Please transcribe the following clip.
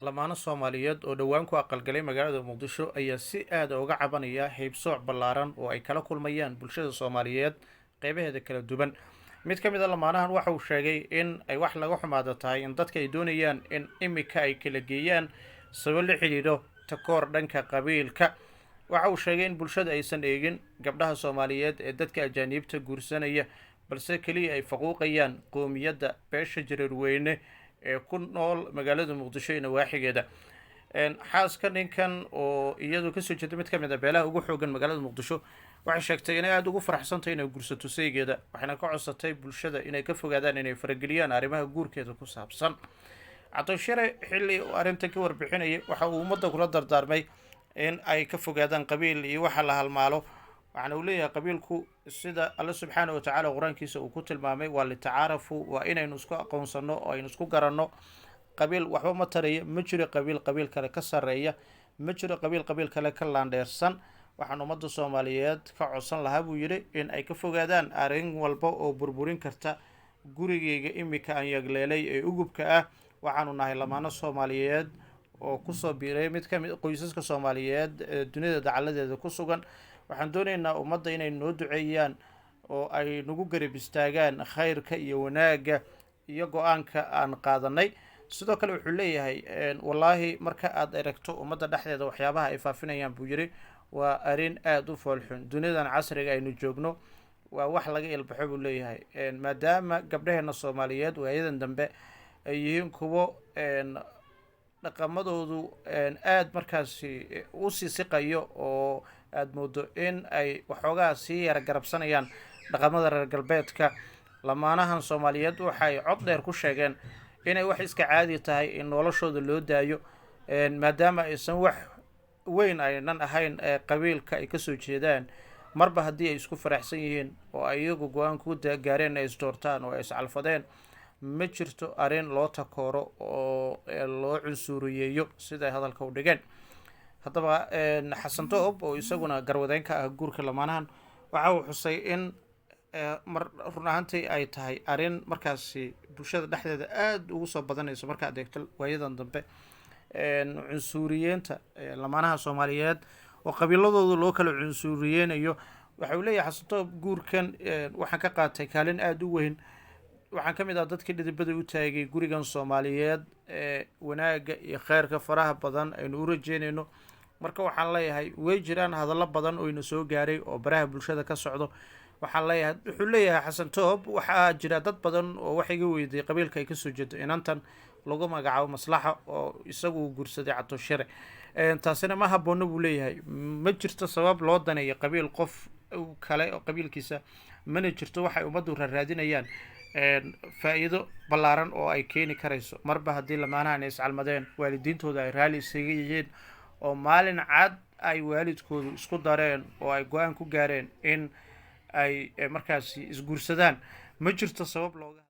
Lamaane Soomaaliyeed oo dhowaan ku aqalgalay magaalada Muqdisho ayaa si aad ah uga cabanaya heybsooc ballaaran oo ay kala kulmayaan bulshada Soomaaliyeed qeybaheeda kala duwan. Mid ka mid a lamaanahan waxa uu sheegay in ay wax laga xumaado tahay in dadka ay doonayaan in imika ay kala geeyaan sabab la xidhiidho takoor dhanka qabiilka. Waxa uu sheegay in bulshada aysan eegin gabdhaha Soomaaliyeed ee dadka ajaaniibta guursanaya, balse keliya ay faquuqayaan qoomiyadda beesha jareerweyne ee ku nool magaalada Muqdisho iyo nawaaxigeeda. Xaaska ninkan oo iyadu kasoo jeeda mid ka mid a beelaha ugu xoogan magaalada Muqdisho waxay sheegtay inay aada ugu faraxsantahay inay guursato saygeeda, waxayna ka codsatay bulshada inay ka fogaadaan inay farageliyaan arrimaha guurkeeda ku saabsan. Cabdishire xilli uu arrintan ka warbixinayay waxa uu ummadda kula dardaarmay in ay ka fogaadaan qabiil iyo waxa la halmaalo, waxaana uu leeyahay qabiilku sida Alle subxaana wa tacaala qur-aankiisa uu ku tilmaamay waa litacaarafu, waa inaynu isku aqoonsano oo aynu isku garanno. Qabiil waxba ma taraya, ma jiro qabiil qabiil kale ka sarreeya, ma jiro qabiil qabiil kale ka laandheersan. Waxaan ummadda Soomaaliyeed ka codsan lahaa, buu yidhi, in ay ka fogaadaan arrin walba oo burburin karta gurigeyga imika aan yagleelay ee ugubka ah. Waxaanu nahay lamaano Soomaaliyeed oo kusoo biiray mid ka mid qoysaska Soomaaliyeed ee dunida dacaladeeda ku sugan. Waxaan doonaynaa ummadda inay noo duceeyaan oo ay nagu garab istaagaan khayrka iyo wanaagga iyo go-aanka aan qaadanay. Sidoo kale wuxuu leeyahay, wallaahi marka aad aragto ummadda dhexdeeda waxyaabaha ay faafinayaan, buu yidhi, waa arrin aada u foolxun. Dunidan casriga aynu joogno waa wax laga ilbaxo, buu leeyahay, maadaama gabdhaheena Soomaaliyeed waayadan dambe ay yihiin kuwo dhaqamadoodu aada markaasi usii siqayo oo aada moodo in ay waxoogaa sii yara garabsanayaan dhaqamada reer galbeedka. Lamaanahan Soomaaliyeed waxay cod dheer ku sheegeen inay wax iska caadi tahay in noloshooda loo daayo, maadaama aysan wax weyn aynan ahayn ee qabiilka ay kasoo jeedaan, marba haddii ay isku faraxsan yihiin oo ay iyagu go-aan ku gaareen ay isdoortaan oo ay iscalfadeen, ma jirto arrin loo takooro oo loo cunsuuriyeeyo, siday hadalka u dhigeen. Haddaba Xasan Toob oo isaguna garwadeyn ka ah guurka lamaanahan waxa uu xusay in mar run ahaantii ay tahay arrin markaasi bulshada dhexdeeda aada ugu soo badanayso markaad eegto waayadan dambe cunsuuriyeenta lamaanaha Soomaaliyeed oo qabiiladooda loo kala cunsuuriyeynayo. Waxa uu leeyahay Xasan Toob, guurkan waxaan ka qaatay kaalin aada u weyn, waxaan ka mid ah dadkii dhidibada u taagay gurigan Soomaaliyeed ee wanaagga iyo kheyrka faraha badan aynu u rajeynayno. Marka waxaan leeyahay way jiraan hadallo badan oo ina soo gaaray oo baraha bulshada ka socdo. Waxaan leeyahay, wuxuu leeyahay Xasan Toob, waxaa jira dad badan oo wax iga weydiiyey qabiilka ay kasoo jeedo inantan lagu magacaabo Maslaxa oo isagu guursaday Catoshire. Taasina ma habboona, buu leeyahay. Ma jirto sabab loo daneeyo qabiil qof kale oo qabiilkiisa, mana jirto waxay ummaddu raaraadinayaan faa'iido ballaaran oo ay keeni karayso, marba haddii lamaanahan ay iscalmadeen, waalidiintooda ay raalli isaga yihiin oo maalin cad ay waalidkoodu isku dareen oo ay go-aan ku gaareen in ay markaasi isguursadaan. Ma jirto sabab looga